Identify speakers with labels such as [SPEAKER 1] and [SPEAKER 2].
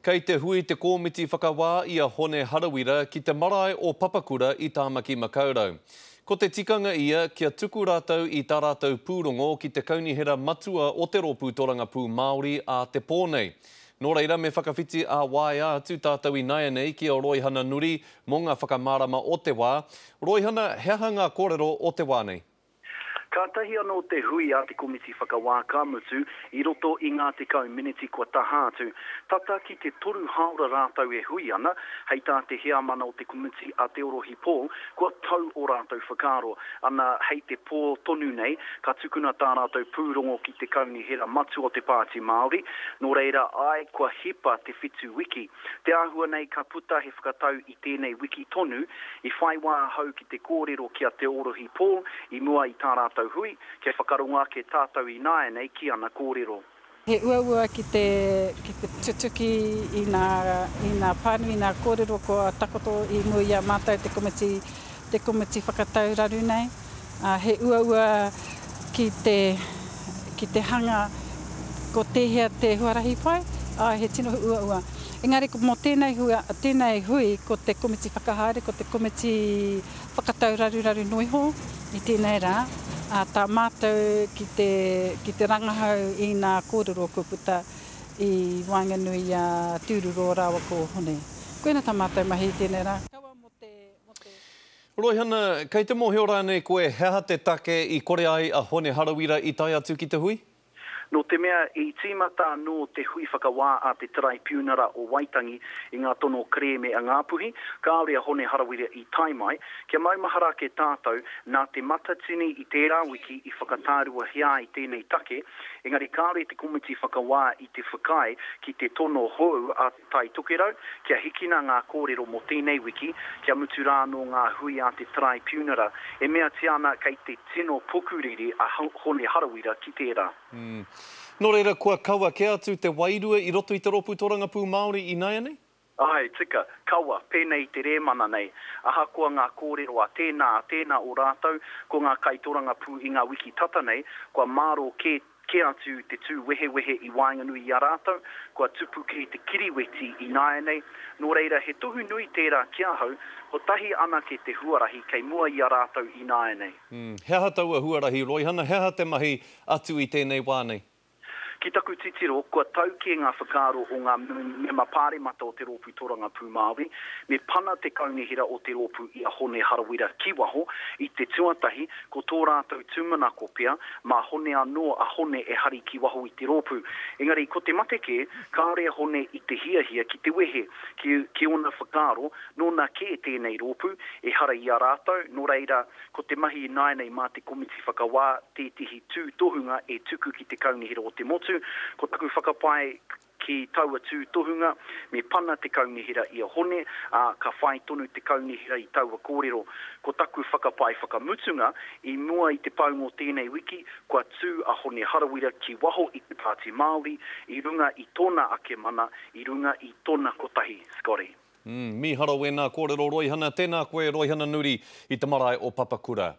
[SPEAKER 1] Kei te hui te kōmiti whakawā i a Hone Harawira ki te marae o Papakura i Tāmaki Makaurau. Ko te tikanga ia kia tuku rātou i tā rātou pūrongo ki te Kaunihera Matua o te Rōpū Torangapū Māori ā te pō nei. Nō reira me whakawhiti ā-waea atu tātou ināianei ki a Roihana Nuri mō ngā whakamārama o te wā. Roihana, he aha ngā kōrero o te wā nei?
[SPEAKER 2] Kātahi anō te hui a te Komiti Whakawā ka mutu i roto i ngā 10 meneti kua taha atu. Tata ki te toru hāora rātou e hui ana, hei tā te heamana o te komiti a Te Orohi Paul, kua tau ō rātou whakaaro. Ana, hei te pō tonu nei, ka tukuna tā rātou pūrongo ki te Kaunihera Matua o te Pāti Māori. Nō reira, āe, kua hipa te whitu wiki. Te āhua nei ka puta he whakatau i tēnei wiki tonu, i whai wā ahau ki te kōrero ki a Te Orohi Paul i mua i tā rātou hui, kia whakarongo ake tātou ināianei ki ana kōrero.
[SPEAKER 3] He uaua ki te, ki te tutuki i ngā, i ngā pānui, i ngā kōrero kua takoto i mua i a mātou te komiti, te komiti whakatau raru nei. Ā, he uaua ki te, ki te hanga ko tēhea te huarahi pai, āe, he tino uaua. Engari mō tēnei hua, tēnei hui ko te komiti whakahaere, ko te komiti whakatau raruraru noiho i tēnei rā, ā, tā mātou ki te, ki te rangahau i ngā kōrero kua puta i waenganui i a Te Ururoa rāua ko Hone. Koina tā mātou mahi i tēnei rā. Kaua mō te, mō te.
[SPEAKER 1] Roihana, kei te mōhio rānei koe he aha te take i kore ai a Hone Harawira i tae atu ki te hui?
[SPEAKER 2] Nō te mea i tīmata anō te hui whakawā a te Taraipiunara o Waitangi i ngā tono kerēme a Ngāpuhi, kāore a Hone Harawira i tae mai. Kia maumahara ake tātou, nā Te Matatini i tērā wiki i whakatāruahia ai tēnei take, engari kāore te komiti whakawā i te whakaae ki te tono hou a Tai Tokerau, kia hikina ngā kōrero mō tēnei wiki, kia mutu rā anō ngā hui a te Taraipiunara, e meatia ana kei te tino pukuriri a Hone Harawira ki tērā.
[SPEAKER 1] Nō reira, kua kaua kē atu te wairua i roto i te Rōpū Torangapū Māori ināianei?
[SPEAKER 2] Āe, tika, kaua, pēnei i te rēmana nei. Ahakoa ngā kōrero a tēnā, a tēnā o rātou, ko ngā kaitorangapū i ngā wiki tata nei, kua mārō kē Kē atu te tū wehewehe i waenganui i a rātou, kua tupu kē te kiriweti ināianei, nō reira he tohu nui tērā ki ahau, kotahi anake te huarahi kei mua i a rātou ināianei.
[SPEAKER 1] He aha taua huarahi, Roihana, he aha te mahi atu i tēnei wā nei?
[SPEAKER 2] Ki taku titiro, kua tau kē ngā whakaaro o ngā mema pāremata o te Rōpū Torangapū Māori, me pana te kaunihera o te rōpū i a Hone Harawira ki waho, i te tuatahi, Ko tō rātou tūmanako pea, mā Hone anō a Hone e hari ki waho i te rōpū. Engari, ko te mate kē, kāore a Hone i te hiahia ki te wehe. Ki, ki ōna whakaaro, nōna kē tēnei rōpū, ehara i a rātou, nō reira, ko te mahi ināianei mā te komiti whakawā tētehi tūtohunga e tuku ki te Kaunihera o te Motu. Ko taku whakapae, Ki taua tūtohunga, me pana te kaunihera i a Hone, ā, ka whai tonu te kaunihera i taua kōrero. Ko taku whakapae whakamutunga, i mua i te paunga o tēnei wiki, kua tū a Hone Harawira ki waho i te Pāti Māori, i runga i tōna ake mana, i runga i tona kotahi, Scotty.
[SPEAKER 1] Mīharo wēnā kōrero Roihana, tēnā koe Roihana Nuri i te marae o Papakura.